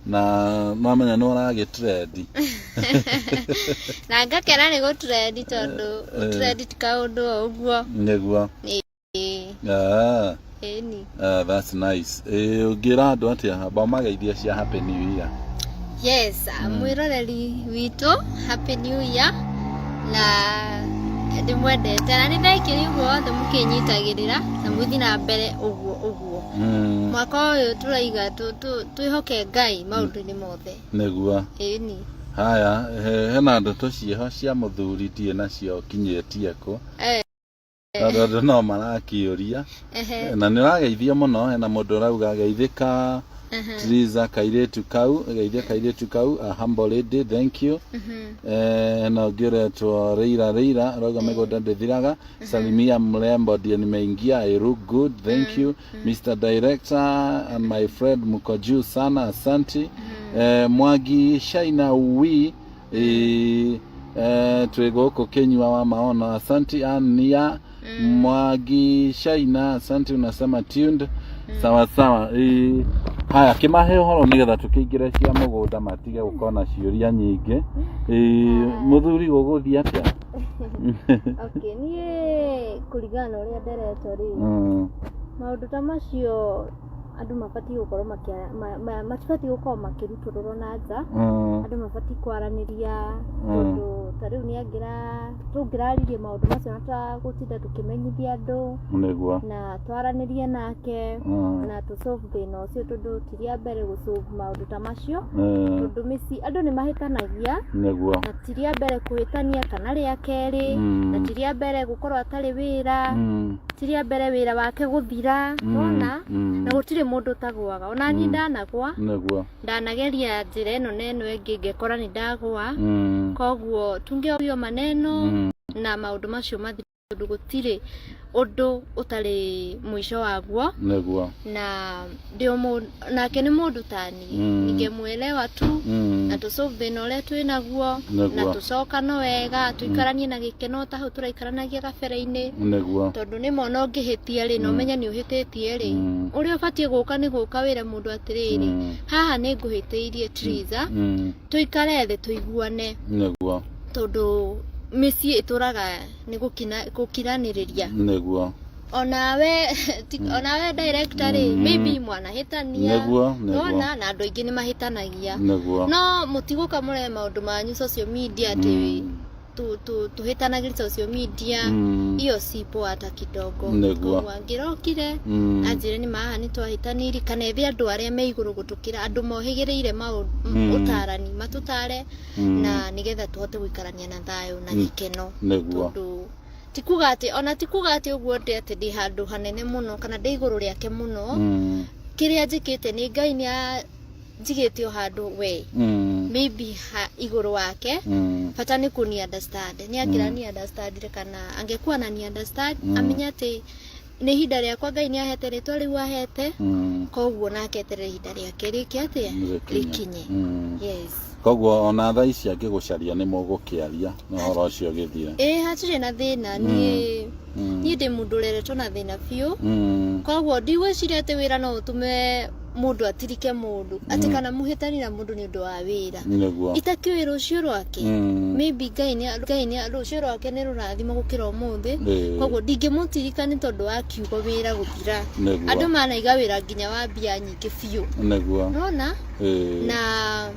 Na nwamenya nĩ ũragĩ trend. Na ngakena nĩ gũtrendi, tondũ gũtrendi ti kaũndũ o ũguo. Nĩguo. Ĩĩ. Ah, Ĩni. Ah, that's nice. Eh, ũngĩra andũ atĩa? Amba ũmageithie cia Happy New Year. Yes, mwĩroreri witũ, Happy New Year, na ndĩmwendete na nĩ thengio ũguo wothe mũkĩnyitagĩrĩra na mũthiĩ na mbere ũguo ũguo. Mwaka ũyũ tũraiga twĩhoke Ngai maũndũ-inĩ mothe. Nĩguo. Ĩni. Haya, hena ndeto ciĩho cia mũthuri ndirĩ nacio kinyĩtie kũ. Tondũ andũ no marakĩũria. Na nĩ ũrageithio mũno, hena mũndũ ũrauga geithĩka Triza kairĩtu kau, geithia kairĩtu kau, a humble lady, thank you. Na ũngĩ ũretwo Reira Reira ũrauga mĩgũnda ndĩthiraga, salimia mrembo ndiye nimeingia, I look good, thank you. Mr. Director and my friend, mko juu sana, asanti. Mwangi Shaina wi twĩ gũkũ kĩnyua wa maono, asanti. Ania Mwangi Shaina, asanti, unasema tuned, sawa sawa. Haya, kĩmahe ũhoro nĩgetha tũkĩingĩre cia mũgũnda matige gũkorwo na ciũria nyingĩ. Mũthuri, gũgũthiĩ atĩa? Okay, niĩ kũringana na ũrĩa nderetwo rĩ, maũndũ ta macio andũ mabatiĩ gũkorwo matibatiĩ gũkorwo makĩrutũrũrwo na nja. Andũ mabatiĩ kwaranĩria, tondũ ta rĩu nĩ angĩra tũngĩraririe maũndũ macio na tagũtinda tũkĩmenyithia andũ na twaranĩrie nake na tũ solve thĩna ũcio, tondũ ti rĩa mbere gũ solve maũndũ ta macio, tondũ mĩciĩ andũ nĩ mahĩtanagia na ti rĩa mbere kũhĩtania kana rĩa kerĩ, na ti rĩa mbere gũkorwo atarĩ wĩra, ti rĩa mbere wĩra wake gũthira. Wona, na gũtirĩ mũndũ ũtagũaga, ona niĩ ndanagwa. Ndanageria njĩra ĩno na ĩno ĩngĩ, ngekora nĩ ndagwa. Koguo tunge hiyo maneno na maũndũ macio mathire, tondũ gũtirĩ ũndũ ũtarĩ mũico waguo. Na ndĩ o mũndũ, nake nĩ mũndũ tani. Ningemwelewa tu na tũsolve thĩna ũrĩa twĩ naguo na tũcokano wega, tũikaranie na gĩkeno ta hau tũraikaranagia gabere-inĩ. Tondũ nĩ mona ũngĩhĩtia rĩ, na ũmenye nĩ ũhĩtĩtie rĩ, ũrĩa ũbatiĩ gũka nĩ gũka wĩre mũndũ atĩrĩrĩ, haha nĩ ngũhĩtĩirie Triza, tũikare thĩ tũiguane. Tondũ mĩciĩ ĩtũraga nĩ gũkiranĩrĩria. Onawe onawe director rĩ, maybe mwanahĩtania. Nĩguo. Nona na andũ aingĩ nĩ mahĩtanagia. No mũtigũka mũrehe maũndũ manyu social media atĩ tũhĩtanagĩria social media. Hiyo si poa hata kidogo. Koguo angĩrokire anjĩre nĩ maha nĩ twahĩtanirie, kana ethe andũ arĩa me igũrũ gũtũkĩra, andũ mohĩgĩrĩire maũndũ ũtarani, matũtare na nĩgetha tũhote gũikarania na thayũ na gĩkeno. Tondũ ti kuga atĩ, ona ti kuga atĩ ũguo ndĩ atĩ ndĩ handũ hanene mũno kana ndĩ igũrũ rĩake mũno. Kĩrĩa njĩkĩte nĩ Ngai nĩ njigĩte o handũ we maybe ha igũrũ wake. Bata nĩ kũni understand, nĩ angĩra ni understand kana angĩkuwa na ni understand, amenye atĩ nĩ ihinda rĩakwa Ngai nĩ ahete rĩtwa rĩu ahete. Koguo nake eterere ihinda rĩake rĩke atĩa? Rĩkinye. Rĩkinye. Yes. Koguo ona thaa ici angĩgũcaria nĩ mũgũkĩaria na ũhoro ũcio ũgĩthire? Ĩĩ, hatirĩ na thĩna. Niĩ niĩ ndĩ mũndũ ũreretwo na thĩna biũ. Koguo ndigwĩciria atĩ wĩra no ũtũme mũndũ atirike mũndũ, atĩ kana mũhĩtani na mũndũ nĩ ũndũ wa wĩra. Itakĩũĩ rũciũ rwake. Maybe Ngai nĩ rũciũ rwake nĩ rũrathimo gũkĩra ũmũthĩ. Koguo ndingĩmũtirika nĩ tondũ wa kiugo wĩra gũthira. Andũ manaiga wĩra nginya wa mbia nyingĩ biũ. Nona na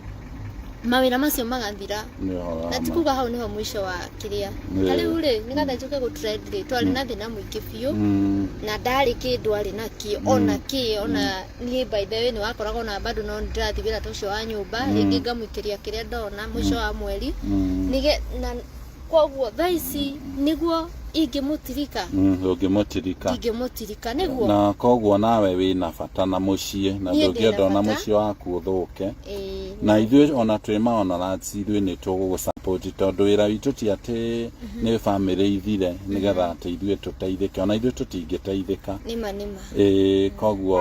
mawĩra macio magathira. Nĩ ũhoro wa Na ti ma. kuga hau nĩho mũico wa kĩrĩa. Ta rĩu rĩ, nĩgetha njũke gũ trend rĩ, twarĩ na thĩna mũingĩ biũ. Na ndarĩ kĩndũ arĩ nakĩo ona kĩ, ona niĩ by the way nĩ wakoraga ona bado no ndĩrathiĩ wĩra ta ũcio wa nyũmba, rĩngĩ ngamũikĩria kĩrĩa ndona mũico wa mweri. Nĩge na koguo thaa ici nĩguo ingĩmũtirika. Ndũngĩmũtirika. Ndingĩmũtirika nĩguo. Na koguo nawe wĩna bata na mũciĩ na Niĩ ndĩna ndũngĩenda ona bata. mũciĩ waku ũthũke. Ĩĩ. Na ithuĩ ona twĩ maonorats, ithuĩ nĩ tũgũgũ-support, tondũ wĩra witũ ti atĩ nĩ bamĩrĩ ithire nĩgetha atĩ ithuĩ tũteithĩke, ona ithuĩ tũtingĩteithĩka. Nĩma nĩma. Ĩĩ, koguo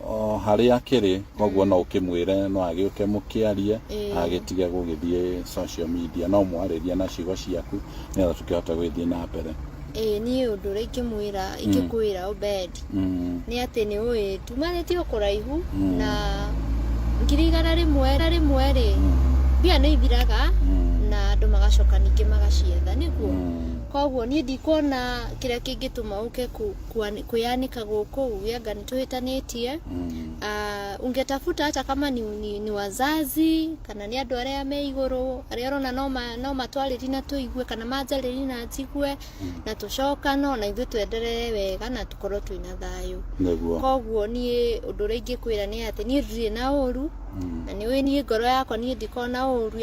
o harĩa akĩrĩ, koguo no ũkĩmwĩre no agĩũke mũkĩarie. Agĩtige gũgĩthiĩ social media, no mwarĩrie na ciugo ciaku nĩgetha tũkĩhote gũgĩthiĩ na mbere. Ĩĩ, niĩ ũndũ ũrĩa ingĩmwĩra, ingĩkwĩra Obed, nĩ atĩ nĩ ũĩ tumanĩtie o kũraihu na 2000. Rĩmwe rĩmwe rĩ, mbia nĩ ithiraga na andũ magacoka ningĩ magacietha, nĩguo. Koguo niĩ ndikuona kĩrĩa kĩngĩtũma ũke kwĩyanĩka gũkũ uge anga nĩ tũhĩtanĩtie. Ungetafuta hata kama ni wazazi kana nĩ andũ arĩa me igũrũ, arĩa ũrona no matwarĩrie na tũigue kana manjarĩrie na njigue na tũcokano na ithuĩ twenderere wega na tũkorwo twĩna thayũ. Nĩguo. Koguo niĩ ũndũ ũrĩa ingĩkwĩra nĩ atĩ niĩ ndirĩ na ũru, na nĩ ũĩ niĩ ngoro yakwa, niĩ ndikoragwo na ũru,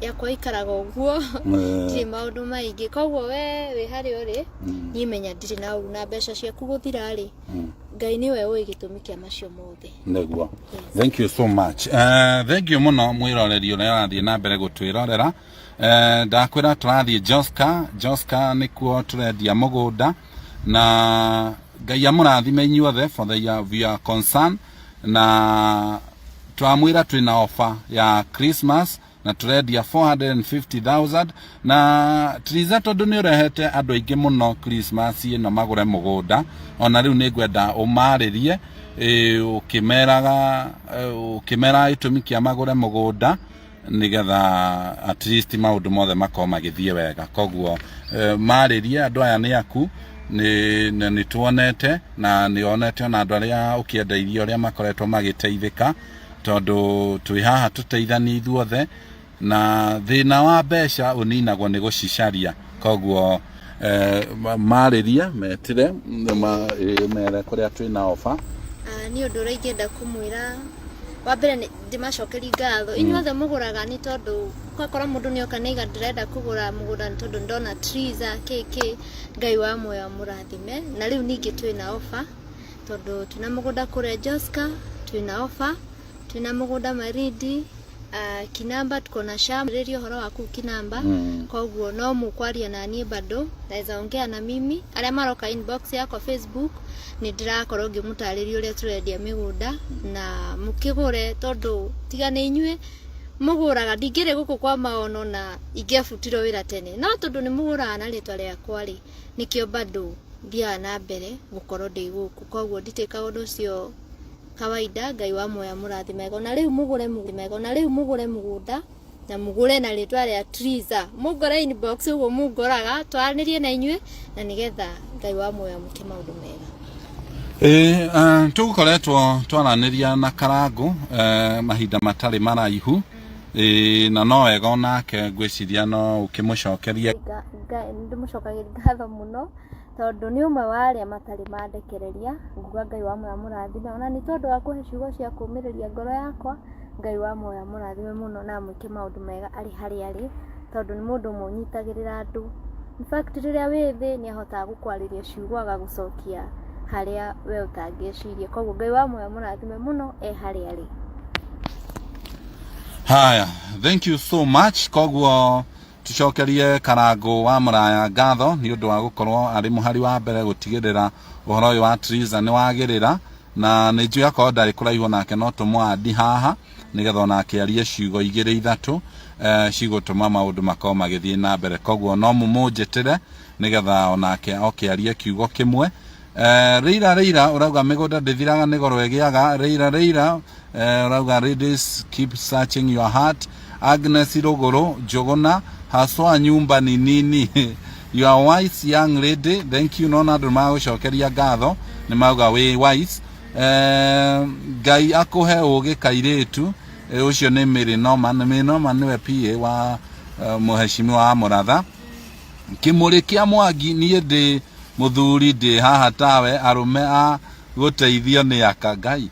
yakwa ikaraga ũguo, ndirĩ maũndũ maingĩ. Koguo we wĩ harĩa ũrĩ, niĩ menya ndirĩ na ũru, na mbeca ciaku gũthira rĩ, Ngai nĩwe ũĩ gĩtũmi kĩa macio mothe. Nĩguo. Thank you so much. Thank you mũno mwĩroreri ũrĩa ũrathiĩ na mbere gũtwĩrorera. Ndakwĩra tũrathiĩ Joska, Joska nĩkuo tũrendia mũgũnda, na Ngai amũrathime inyuothe for the your concern, na twamwĩra twĩna offer ya Christmas na tũrendia 450,000. Na Triza, tondũ nĩ ũrehete andũ aingĩ mũno Christmas ĩno magũre mũgũnda, ona rĩu nĩ ngwenda ũmarĩrie ũkĩmeraga gĩtũmi kĩa magũre mũgũnda, nĩgetha at least maũndũ mothe makorwo magĩthiĩ wega. Koguo marĩrie andũ aya, nĩ aku, nĩ tuonete na nĩ onete ona andũ arĩa ũkĩendeirie ũrĩa makoretwo magĩteithĩka, tondũ twĩ haha tũteithanie ithuothe, na thĩna wa mbeca ũninagwo nĩ gũcicaria. Koguo marĩrie, metĩre mere kũrĩa twĩna ofa. Niĩ ũndũ ũrĩa ingĩenda kũmwĩra wa mbere nĩ ndĩmacokeri ngatho inyuothe mũgũraga, nĩ tondũ kwakora mũndũ nĩ oka nĩiga ndĩrenda kũgũra mũgũnda nĩ tondũ ndona Triza kĩkĩ. Ngai wa muoyo amũrathime. Na rĩu ningĩ twĩna offer, tondũ twĩna mũgũnda kũrĩa Joska, twĩna offer, twĩna mũgũnda Marindi, Kinamba, tuko na shamba rĩria ũhoro wa kũu Kinamba. Koguo no mũkwaria na niĩ, bado naweza ongea na mimi. Arĩa maroka inbox yakwa Facebook, nĩ ndĩrakorwo ngĩmũtarĩria ũrĩa tũrendia mĩgũnda na mũkĩgũre, tondũ tiga nĩ inyuĩ mũgũraga ndingĩrĩ gũkũ kwa maono na ingĩabutirwo wĩra tene. No tondũ nĩ mũgũraga na rĩtwa rĩakwa rĩ, nĩkĩo bado thiaga na mbere gũkorwo ndĩ gũkũ. Koguo nditĩkaga ũndũ ũcio kawaida. Ngai wa muoyo amũrathime. Na rĩu mũgũre mega, na rĩu mũgũre mũgũnda na mũgũre na rĩtwa rĩa Triza. Mũngore inbox ũguo mũngoraga, twaranĩrie na inyuĩ, na nĩgetha Ngai wa muoyo amũke maũndũ mega. Ĩĩ, tũgũkoretwo twaranĩria na Karangũ mahinda matarĩ maraihu. Ĩĩ, na no wega onake ngwĩciria no ũkĩmũcokerie. Ndĩmũcokagĩria ngatho mũno, tondũ nĩ ũmwe wa arĩa matarĩ mandekereria. Nguga Ngai wa muoyo amũrathime, ona nĩ tondũ wa kũhe ciugo cia kũũmĩrĩria ngoro yakwa. Ngai wa muoyo amũrathime mũno na amwĩke maũndũ mega arĩ harĩa arĩ, tondũ nĩ mũndũ ũmwe ũnyitagĩrĩra andũ. In fact, rĩrĩa wĩ thĩ nĩ ahotaga gũkwarĩria ciugo agagũcokia harĩa we ũtangĩciria. Koguo Ngai wa muoyo amũrathime mũno e harĩa arĩ. Haya, thank you so much. Koguo tucokerie Karangũ wa Mũraya ngatho nĩ ũndũ wa gũkorwo arĩ mũhari wa mbere gũtigĩrĩra ũhoro ũyũ wa Triza nĩ wagĩrĩra, na nĩ njũĩ akorwo ndarĩ kũraihu nake no tũmwandi haha nĩgetha onake arie ciugo igĩrĩ ithatũ cigũtũma maũndũ makorwo magĩthiĩ na mbere. Koguo no mũmũnjĩtĩre nĩgetha onake oke arie kiugo kĩmwe. Rĩira rĩira ũrauga mĩgũnda ndĩthiraga, nĩ goro ĩgĩaga. Rĩira rĩira ũrauga ladies, keep searching your heart. Agnes Rũgũrũ Njũgũna, haswa nyumba ni nini? You are wise young lady, thank you. Nona andũ magũcokeria ngatho, nĩ mauga wĩ wise. Ngai akũhe ũgĩ kairĩtu. Ũcio nĩ Mary Norman. Mary Norman nĩwe PA wa mũheshimiwa wa Mũratha. Kĩmũrĩ kĩa Mwangi, niĩ ndĩ mũthuri, ndĩ haha tawe, arũme a gũteithio nĩ aka Ngai.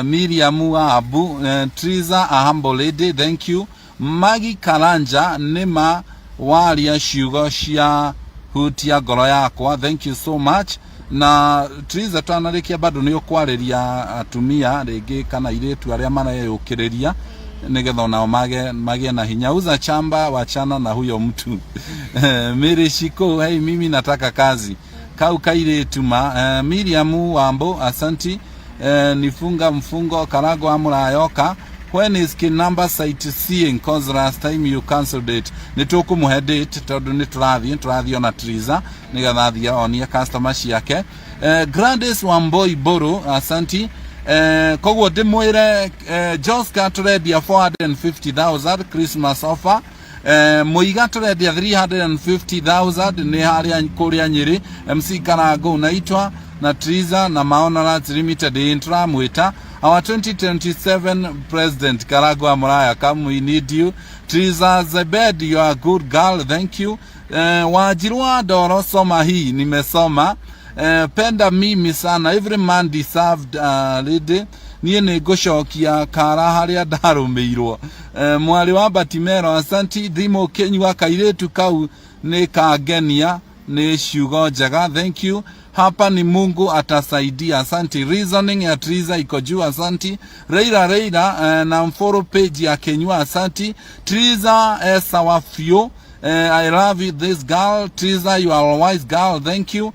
Miriam wa Abu, Triza a humble lady, thank you. Magi Karanja, nĩma waria ciugo cia hutia ngoro yakwa, thank you so much. Na Triza, twanarĩkia bado nĩ ũkwarĩria atumia rĩngĩ kana airĩtu arĩa mareyũkĩrĩria, nĩgetha onao magĩe na hinya. Uza chamba, wachana na huyo mtu. Mary Shiko, hey, mimi nataka kazi kau kairĩtu ma. Miriam Wambo, asanti. Nifunga mfungo Karago wa Mũrayoka. When is Kinamba sightseeing, cause last time you cancelled it? Nĩ tũkũmũhe date, tondũ nĩ tũrathiĩ ona Triza nĩgetha athiĩ onie customer ciake. Gladys Wamboi Mburu, asanti. Koguo ndimwire Joska turendia 450,000 Christmas offer. Muiga turendia 350,000 ni haria kuria Nyeri. MC Karango unaitwa na Triza na Maona Lands Limited inturamwita our 2027 president Karango wa Muraya, come, we need you. Triza Zebed, you are a good girl, thank you. Wanjiru wa Ndoro, soma hii, nimesoma. Penda mimi sana, every man deserved lady. Niĩ nĩ ngũcokia kara harĩa ndarũmĩirwo. Mwarĩ wa Batimero, asanti. Thimũ kĩnyua kairĩtu kau nĩ kangenia, nĩ ciugo njega, thank you. Hapa ni Mungu atasaidia, asanti. Reasoning ya Triza iko juu, asanti. Reira Reira na mforo page ya Kenyua, asanti. Triza sawa fio. I love you, this girl. Triza, you are a wise girl, thank you.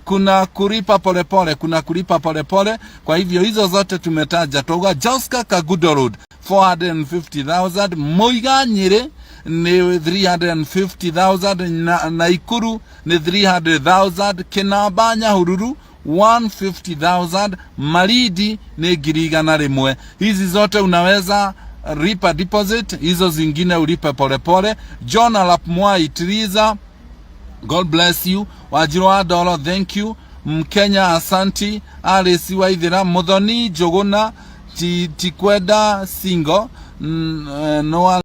Kuna kulipa polepole, kuna kulipa polepole. Kwa hivyo hizo zote tumetaja. Twauga Joska Kagudo Road 450,000, Muiga Nyeri ni 350,000, na Naikuru ni 300,000, Kinamba Nyahururu 150,000, Malindi ni 100,000. Hizi zote unaweza lipa deposit, hizo zingine ulipe polepole. John Arap Mwai, Triza, God bless you. Wanjiru wa Ndoro, thank you. Mkenya, asanti. Alice Waithira, Muthoni Njuguna, tikwenda single no.